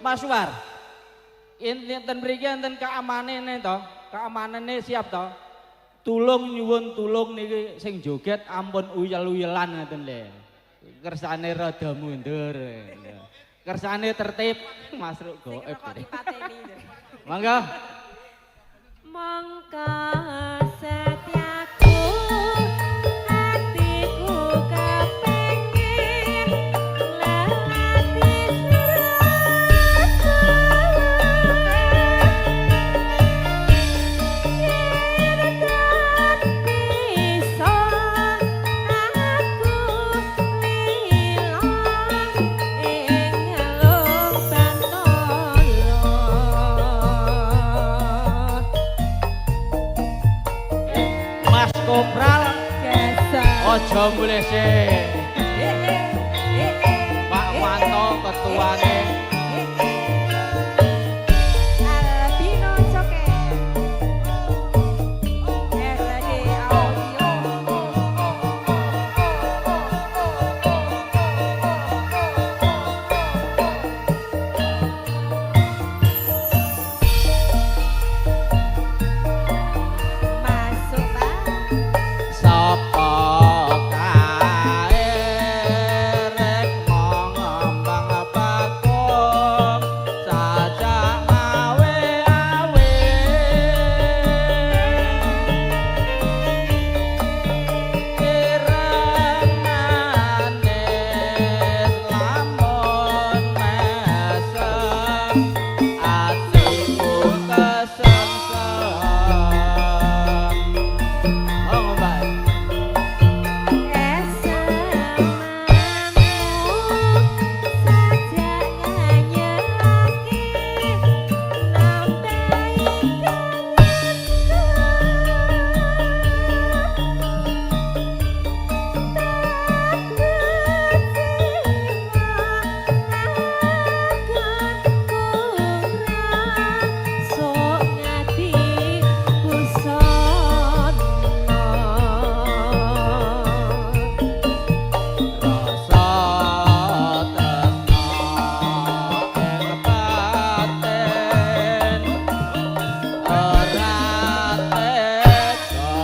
Mas War. Enten mriki enten keamanane to? Keamanane siap to? Tulung nyuwun tulung niki sing joget ampun uyel-uyelan ngoten lho. Kersane rada mundur. Kersane tertib Mas Ruk Sing goib. rokok dipateni. Monggo. Mongko setiaku atiku kepengin lelati sliramu yen tak bisa aku lila ing ngelung bantala. Mas Kopral Gasa. aja mulih sik. Pak Wanto ketuane. Albino Coket. RD Audio. Masuk, Pak. Sapa kae rek ngembang bakung sajak awe-awe ireng manis lamun mesem atiku kesengsem. Oh, Mbak. Esemanmu sajak nganyelake nambahi kangenku tak kecewa akan sok ngati busana. Rasa tresna ing batin ora tega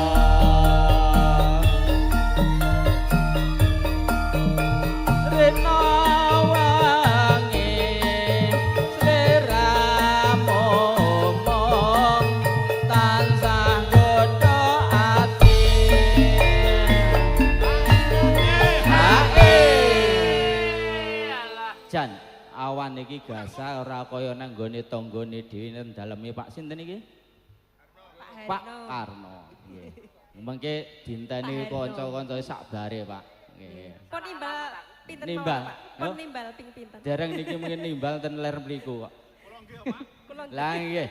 rina wengi sliramu mung tansah nggodha ati. Hae. Jan, awan iki gasa ora kaya nang nggone tanggane dhewe nang daleme Pak sinten iki? Pak Karno. Nggih. Mengke dinteni Pak Harno. kanca-kanca sakbare, Pak. Nggih. Pun nimbal pinten Nimbal. mawon, Pak? Pun Oh. nimbal ping pinten? Dereng niki mungkin nimbal ten ler mriku kok. Kula Lah nggih.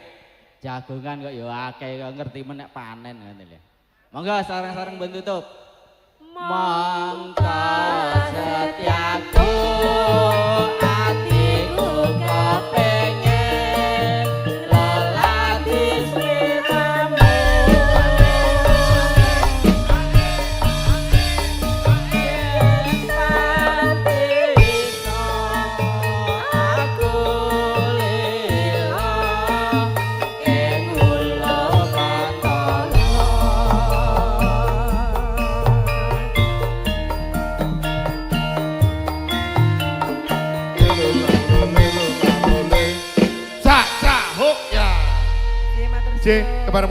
Jagongan kok ya akeh kok ngerti menek panen ngoten lho. Monggo sareng-sareng ben tutup. Mongko setiaku atiku kepengin lelati sliramu yen pati aku lila ing ula pantala. Cak, cak, huk ya. Nggih, matur J, suwun. kepada